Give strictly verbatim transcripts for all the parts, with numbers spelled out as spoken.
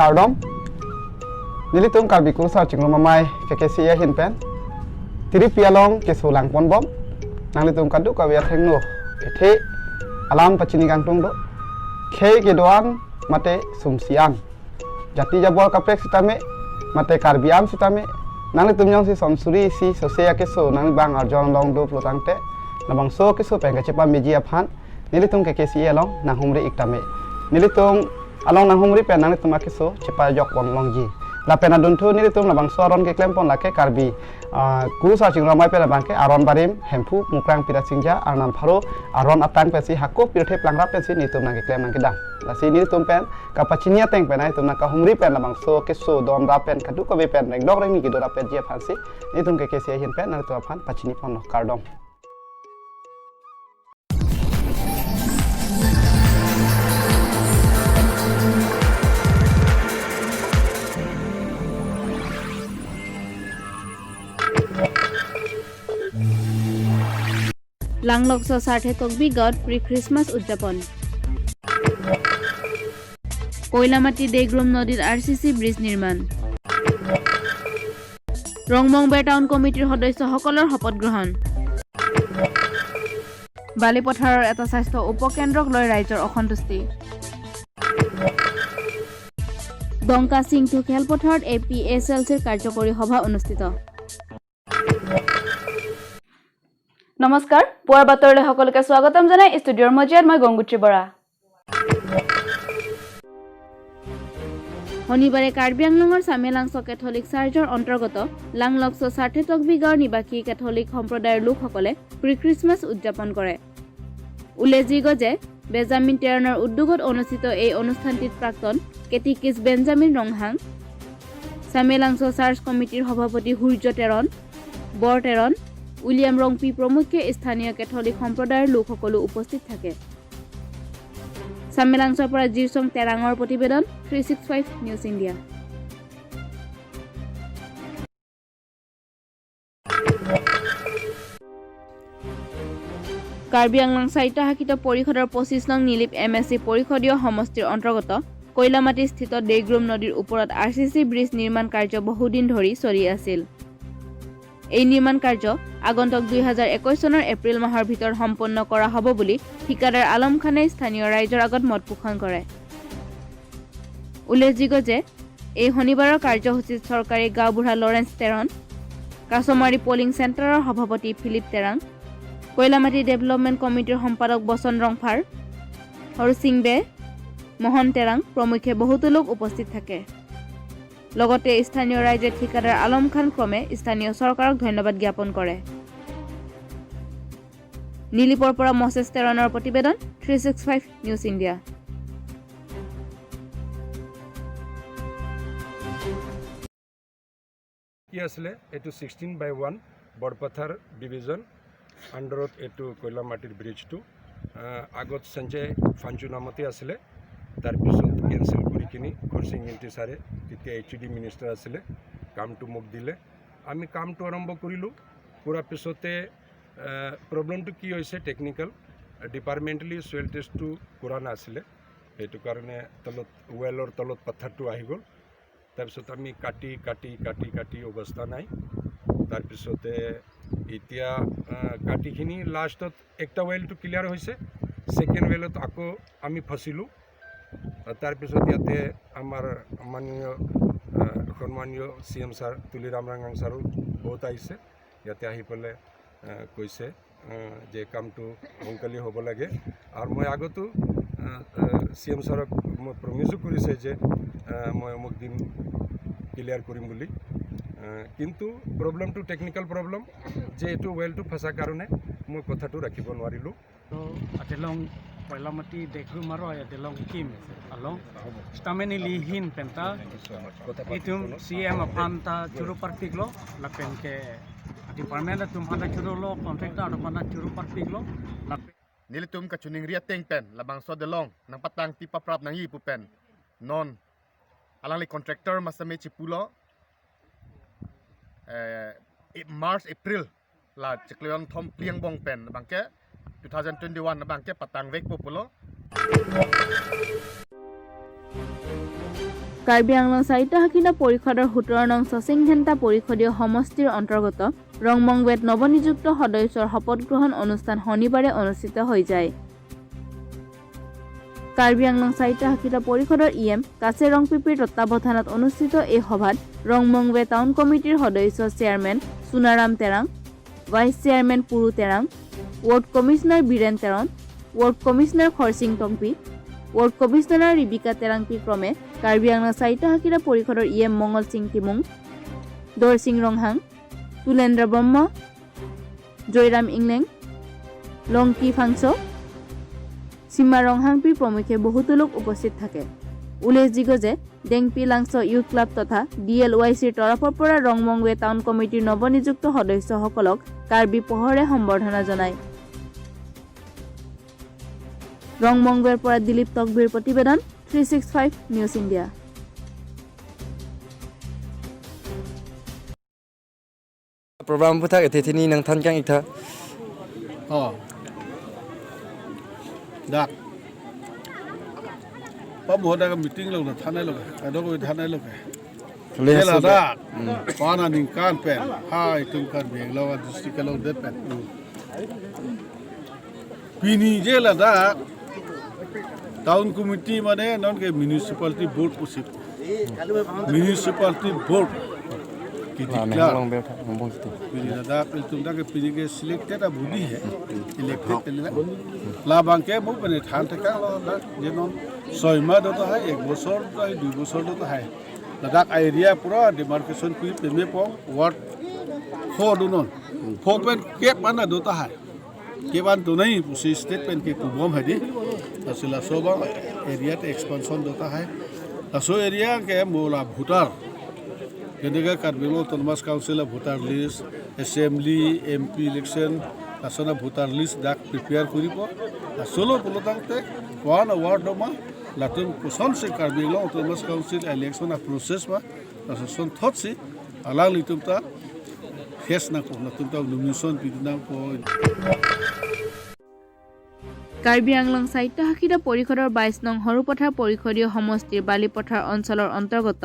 Kardom. Nelitum Karbi Kurusar Chingrum Amei K K C A ahin pen tiripi along keso langponbom. Nanglitum kadokave athengno kethe alam pachini kangtung do. Khei kedo-an mate sumsi an, jati jabor kaprek sitame, mate Karbi an sitame, nanglitum jongsi son suri isi sose akeso nangli abang arjon longdun pulotangte, labangso akeso pen kachepameji aphan nelitum K K C A along nanghumri ik tame. Nelitum along nanghumri pen nanglitum akeso chepajokpon longji. Lapen adunthu nelitum labangso aron keklempon lake Karbi, ah, Kurusar Chingrum Amei pen labangke aron barim Hemphu Mukrang Pirasingja arnam pharo aron atang pensi hako pirthe plangrap pensi nelitum nangkeklem nangkedam. Lasi nelitum pen kapachini ateng pen nelitum nangkahumri pen labangso keso donrap pen kadokave pen rengdok rengni kedo rapetji aphansi nelitum K K C A ahin pen nanglitum aphan pachiniponlo. Kardom. Langlokso Sarthe Tokbi Gaon Pre-Christmas উদযাপন। কৈলামাটি ডেগৰুম নদীত আৰ চি চি ব্ৰিজ নিৰ্মাণ। ৰংমংবেৰ টাউন কমিটিৰ সদস্যসকলৰ শপত গ্ৰহণ। বালিপথাৰৰ এটা স্বাস্থ্য উপকেন্দ্ৰক লৈ ৰাইজৰ অসন্তুষ্টি। ডংকা সিংথু খেলপথাৰত এ পি এইচ এল চিৰ কাৰ্যকৰী সভা অনুষ্ঠিত। নমস্কাৰ, পুৱাৰ বাতৰিলৈ সকলোকে স্বাগতম জনাই ষ্টুডিঅ'ৰ মজিয়াত মই গংগোত্ৰী বৰা। শনিবাৰে কাৰ্বি আংলঙৰ চামেলাংছ কেথলিক চাৰ্চৰ অন্তৰ্গত লাংলকছ চাৰ্থে তকবি গাঁৱৰ নিবাসী কেথলিক সম্প্ৰদায়ৰ লোকসকলে প্ৰি খ্ৰীষ্টমাছ উদযাপন কৰে। উল্লেখযোগ্য যে বেঞ্জামিন টেৰণৰ উদ্যোগত অনুষ্ঠিত এই অনুষ্ঠানটিত প্ৰাক্তন কেটিকিষ্ট বেঞ্জামিন ৰংহাং, চামেলাংছ চাৰ্চ কমিটিৰ সভাপতি সূৰ্য টেৰণ, বৰ টেৰণ, উলিয়াম ৰংপি প্ৰমুখ্যে স্থানীয় কেথলিক সম্প্ৰদায়ৰ লোকসকলো উপস্থিত থাকে। চামেলাংছৰ পৰা জিৰচং টেৰাঙৰ প্ৰতিবেদন, three six five news India. Karbi Anglong স্বায়ত্তশাসিত পৰিষদৰ পঁচিছ নং নিলিপ এম এছ চি পৰিষদীয় সমষ্টিৰ অন্তৰ্গত কৈলামাটিস্থিত ডেগৰুম নদীৰ ওপৰত আৰ চি চি ব্ৰিজ নিৰ্মাণ কাৰ্য বহুদিন ধৰি চলি আছিল। এই নিৰ্মাণ কাৰ্য আগন্তুক দুই হাজাৰ একৈশ চনৰ এপ্ৰিল মাহৰ ভিতৰত সম্পন্ন কৰা হ'ব বুলি ঠিকাদাৰ আলম খানে স্থানীয় ৰাইজৰ আগত মত পোষণ কৰে। উল্লেখযোগ্য যে এই শনিবাৰৰ কাৰ্যসূচীত চৰকাৰী গাঁওবুঢ়া লৰেন্স তেৰণ, কাছমাৰী পলিং চেণ্টাৰৰ সভাপতি ফিলিপ তেৰাং, কৈলামাটি ডেভেলপমেণ্ট কমিটিৰ সম্পাদক বচন ৰংফাৰ, হৰসিং বে, মোহন তেৰাং প্ৰমুখ্যে বহুতো লোক উপস্থিত থাকে। লগতে স্থানীয় ৰাইজে ঠিকাদাৰ আলম খান ক্ৰমে স্থানীয় চৰকাৰক ধন্যবাদ জ্ঞাপন কৰে। নিলিপৰ পৰা মছেছ তেৰণৰ প্ৰতিবেদন, three six five news India. কি আছিলে, এইটো ছিক্সটিন বাই ওৱান বৰপথাৰ ডিভিজন আণ্ডাৰত এইটো কয়লামাটিৰ ব্ৰিজটো। আহ, আগত সঞ্জয় ফাঞ্চু নামতে আছিলে, তাৰপিছত কেঞ্চেল কৰি কিনি খৰচিং ইংতি ছাৰে, তেতিয়া এইচ ডি মিনিষ্টাৰ আছিলে, কামটো মোক দিলে। আমি কামটো আৰম্ভ কৰিলোঁ। কৰাৰ পিছতে, আহ, প্ৰব্লেমটো কি হৈছে, টেকনিকেল ডিপাৰ্টমেণ্টেলি ছইল টেষ্টটো কৰা নাছিলে, সেইটো কাৰণে তলত, ৱেলৰ তলত পাথৰটো আহি গ'ল। তাৰপিছত আমি কাটি, কাটি, কাটি, কাটি অৱস্থা নাই। তাৰপিছতে এতিয়া, আহ, কাটিখিনি লাষ্টত একটা ৱেলটো ক্লিয়াৰ হৈছে, ছেকেণ্ড ৱেলত আকৌ আমি ফচিলোঁ। আহ, তাৰপিছত ইয়াতে আমাৰ মাননীয়, আহ, সন্মানীয় চি এম ছাৰ তুলিৰাম ৰংহাং ছাৰো বহুত আহিছে, ইয়াতে আহি পেলাই, আহ, কৈছে, আহ, যে কামটো সোনকালে হ'ব লাগে। আৰু মই আগতো, আহ, আহ, চি এম ছাৰক মই প্ৰমিছো কৰিছে যে, আহ, মই অমুক দিন ক্লিয়াৰ কৰিম বুলি। আহ, কিন্তু প্ৰব্লেমটো টেকনিকেল প্ৰব্লেম, যে এইটো ৱেলটো ফচা কাৰণে মই কথাটো ৰাখিব নোৱাৰিলোঁ। Adelong Koilamati Degrum aroi adelong kim along stameni lihin penta itum C M aphan ta choro parpiklo, lapen ke department atum aphan ta chorolo, contractor atum aphan ta choro parpiklo, lapen nelitum kachiningri ateng pen labangso adelong nangpatangpi paprap nangji pu pen non alangli contractor masame chipulo, eh, March, April la chiklo kethom phli angbong pen abangke two thousand twenty-one abangke patangvekpo pulo. Karbi Anglong স্বায়ত্তশাসিত পৰিষদৰ সোতৰ নং ছচিংঘেন্তা পৰিষদীয় সমষ্টিৰ অন্তৰ্গত ৰংমংৱেত নৱনিযুক্ত সদস্যৰ শপত গ্ৰহণ অনুষ্ঠান শনিবাৰে অনুষ্ঠিত হৈ যায়। কাৰ্বি আংলং স্বায়ত্তশাসিত পৰিষদৰ ই এম কাছে ৰংপিপিৰ তত্বাৱধানত অনুষ্ঠিত এই সভাত ৰংমংৱে টাউন কমিটিৰ সদস্য চেয়াৰমেন Sonaram Terang, vice chairman Puru Terang, ward commissioner Biren Teron, ward commissioner Kharsing টংপি, ৱাৰ্ড কমিছনাৰ ৰিবিকা তেৰাংপি ক্ৰমে কাৰ্বি আংলং স্বায়ত্তশাসিত পৰিষদৰ ই এম মংগল সিং টিমুং, দৰসিং ৰংহাং, তুলেন্দ্ৰ ব্ৰহ্ম, জয়ৰাম ইংলেং, লংকি ফাংচ, সীমা ৰংহাংপি প্ৰমুখ্যে বহুতো লোক উপস্থিত থাকে। উল্লেখযোগ্য যে ডেংপি লাংচ ইউথ ক্লাব তথা ডি এল ৱাই চিৰ তৰফৰ পৰা ৰংমংৱে টাউন কমিটিৰ নৱনিযুক্ত সদস্যসকলক কাৰ্বি পহৰে সম্বৰ্ধনা জনায়। ৰংমংৱেৰ পৰা দিলীপ তকবিৰ প্ৰতিবেদন, three six five news India. Program aphuthak ethe thini nangthan kang-ik tha. Oh. Dak. Pamo dak meeting lo na thanai lo. Kadok ko thanai lo. Kali Jela hasil dak. Hmm. Pana ningkan pen. Hai tungkan beng lo district lo det pen. Hmm. Pini je ladak town committee mane non ke municipality board pusi. Municipality board ke Wah, declare. Memang bel tak ngomong gitu. Pini ladak ilitum dak ke pini ke selected a body hai. Elected pini la. Labang ke bo pene than thekang lo dak je non soi ma do to hai, ek bosor do to hai, dui bosor do to hai. Ladak area pura demarcation kui peme pong ward four do non. Four pen kep mana do to hai. Keban tunai pusi state pen ke pubom hadi. Laso laso abang area te expansion do ta hai. Laso area ke mo la voter. Kene ke Karbi Anglong Autonomous Council a voter list, assembly, M P election, laso na voter list dak prepare kuri po. Laso lo pulo tangte, one award do ma, latum koson si Karbi Anglong Autonomous Council election a process ma, laso son thot si, alanglitum ta, Hes nangpo, latum ta nomination pidun nangpo. Karbi Anglong স্বায়ত্তশাসিত পৰিষদৰ বাইছ নং সৰুপথাৰ পৰিষদীয় সমষ্টিৰ বালিপথাৰ অঞ্চলৰ অন্তৰ্গত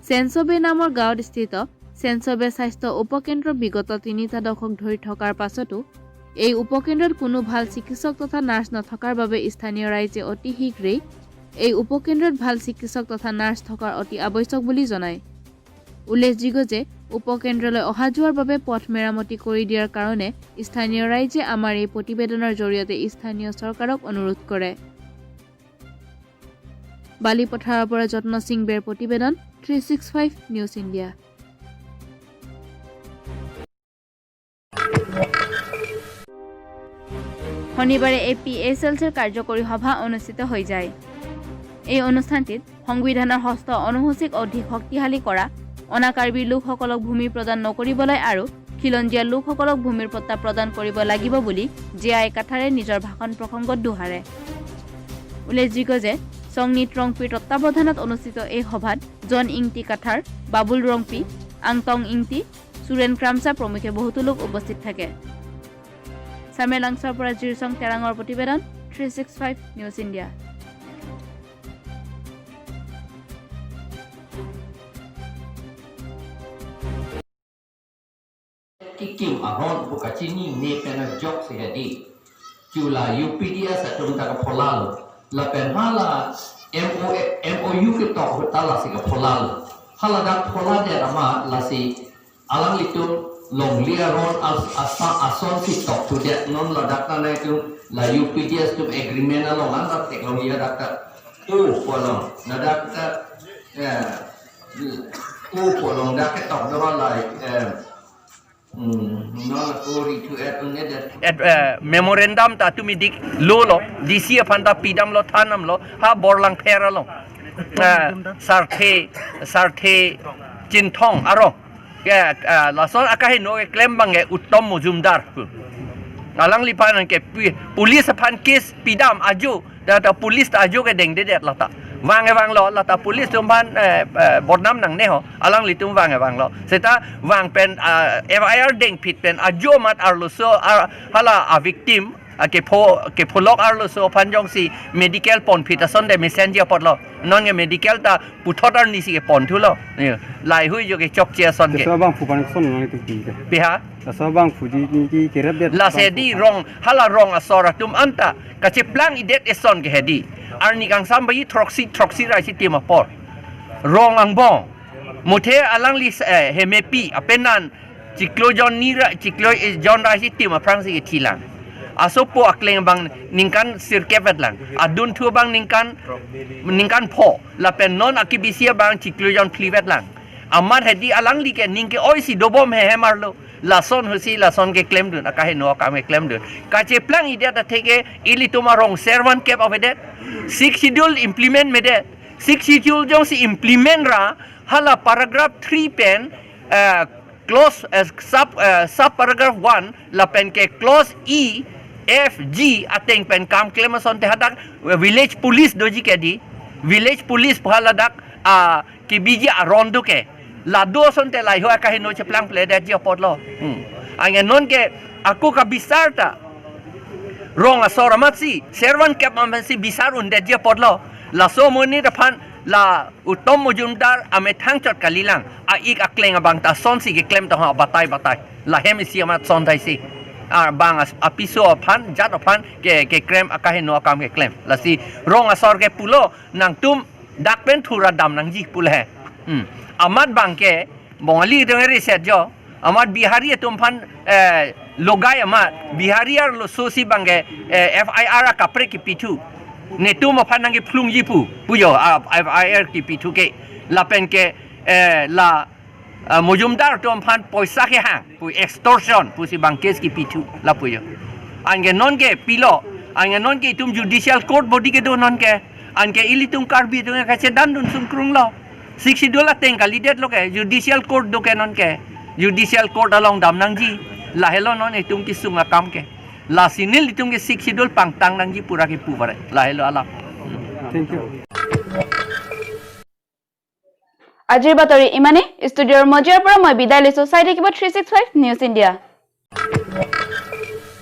চেনচবে নামৰ গাঁৱত স্থিত চেনচবে স্বাস্থ্য উপকেন্দ্ৰ বিগত তিনিটা দশক ধৰি থকাৰ পাছতো এই উপকেন্দ্ৰত কোনো ভাল চিকিৎসক তথা নাৰ্ছ নথকাৰ বাবে স্থানীয় ৰাইজে অতি শীঘ্ৰেই এই উপকেন্দ্ৰত ভাল চিকিৎসক তথা নাৰ্ছ থকাৰ অতি আৱশ্যক বুলি জনায়। উল্লেখযোগ্য যে উপকেন্দ্ৰলৈ অহা যোৱাৰ বাবে পথ মেৰামতি কৰি দিয়াৰ কাৰণে স্থানীয় ৰাইজে আমাৰ এই প্ৰতিবেদনৰ জৰিয়তে স্থানীয় চৰকাৰক অনুৰোধ কৰে। বালিপথাৰৰ পৰা যত্ন সিং বেৰ প্ৰতিবেদন, three six five news India. শনিবাৰে এ পি এইচ এল চিৰ কাৰ্যকৰী সভা অনুষ্ঠিত হৈ যায়। এই অনুষ্ঠানটিত সংবিধানৰ ষষ্ঠ অনুসূচীক অধিক শক্তিশালী কৰা, অনা কাৰ্বি লোকসকলক ভূমি প্ৰদান নকৰিবলৈ আৰু খিলঞ্জীয়া লোকসকলক ভূমিৰ পট্টা প্ৰদান কৰিব লাগিব বুলি জে আই কাথাৰে নিজৰ ভাষণ প্ৰসংগত দোহাৰে। উল্লেখযোগ্য যে চংনি ট্ৰংপিৰ তত্বাৱধানত অনুষ্ঠিত এই সভাত জন ইংতি কাথাৰ, বাবুল ৰংপি, আংটং ইংতি, চুৰেন ক্ৰামচা প্ৰমুখ্যে বহুতো লোক উপস্থিত থাকে। চামেলাংছৰ পৰা জিৰচং তেৰাঙৰ প্ৰতিবেদন, three six five news India. Kikim aron pu kachini ne pen ajok si hadi. Chula U P D S atum ta kapholalo. Lapen hala M O, M O U ketok ta lasi kapholalo. Hala dak phola de rama lasi alanglitum longle aron as-, asa ason si tok tu det non ladak ta nai tu la U P D S atum agreement along an dak theklong ya dak ta. O kolong, ladak ta, eh, o kolong dak ketok do la, eh, Hmm, no, sorry to add on that. Et, eh, memorandum ta tumi dik lo lo, D C aphan ta pidamlo, thandamlo, ha Borlangpher along. Eh, Sarthe, Sarthe Chinthong arong. Ke, eh, lason akaheno keklem abang ke Uttom Mojumdar. Alangliphan ke pu-, police aphan case pidam ajo, ta, ta police ta ajo ke dengdedet lata. Vang e vanglo, lata police atum aphan, eh, eh, bodnam nangne ho, alanglitum vang e vanglo. Seta vang pen, ah, F I R dengphit pen ajo amat arloso, ah, hala a victim, Akepho, kepholok arloso aphan jongsi medical ponphit asonte mesenji apotlo. Nonke medical ta puthot arnisi kepon thulo. Ye, laheihui jo ke chokche asonke. Laso abangphu pen koson nangtum pi ke? Piha? Laso abangphu di niki kerapdet. Lasi abangphu di pen. Rong, hala rong asor atum anta kacheplang-idet asonke hedi. Arni kangsam baji throksi, throksi ra isi tim apor. Rong angbong. Muthe alangli, eh, hemepi apenan chiklo jon ni ra, chiklo, eh, jon ra isi tim aphrangsi kethilang. Asopo akleng abang ningkan sirkep vetlang. Adunthu abang ningkan, ningkan pho. Lapen non akebisi abang chiklo jon phli vetlang. Amat hedi alangli ke ning ke-oisi dobom hehem arlo. Lason ahutsi lason keklemdun, akaheno akam keklemdun. Kacheplang-idet atheke ilitum arong servan kep avedet. Sixth Schedule implement medet. Sixth Schedule jongsi implement ra, hala paragraph three pen, eh, clause, eh, sub, eh, sub paragraph one, lapen ke clause E, F, G ateng pen kam klem asonte hadak, eh, village police doji ke di, village police pu haladak, ah, kebiji aron do ke. Lado asonte laheihui akaheno cheplangpledetji apotlo. Hmm. Anke nonke ako kabisar ta rong asor amatsi, servan kep amatsi bisar undetji apotlo. Laso amonit aphan la Uttam Majumdar amethang chot kalilang. A-ik akleng abang ta sonsi keklem tong ha batai batai. Lahem isi amat son thaisi. Ah, bang as-, apiso aphan, jat aphan ke, keklem akaheno akam keklem. Lasi rong asor ke pulo nangtum dak pen thura dam nangji pu le he. Hmm. Amat bangke Bongali dong eri set jo. Amat Bihari atum aphan, eh, logai amat. Bihari arloso si bangke, eh, F I R akaprek kepithu. Netum aphan nangkephlungji pu. Pujo, ah, F I R kepithu ke. Lapen ke, eh, la, ah, Majumdar atum aphan poisa kehang. Pu extortion. Pusi bang case kepithu. La pujo. Anke nonke pilo. Anke nonke itum judicial court body kedo nonke. Anke ilitum Karbi atum kachedandun sungkrunglo. Sixth Schedule ateng kalidetlo ke, judicial court do ke nonke. Judicial court along dam nangji. Lahelo non itum kesung akam ke. Lasi nelitum ke Sixth Schedule pangtang nangji pura kepu pare. Lahelo alam. Thank you. Ajir batori imane, studio mojor pura moi bidai leso, sai dekibo three six five News India.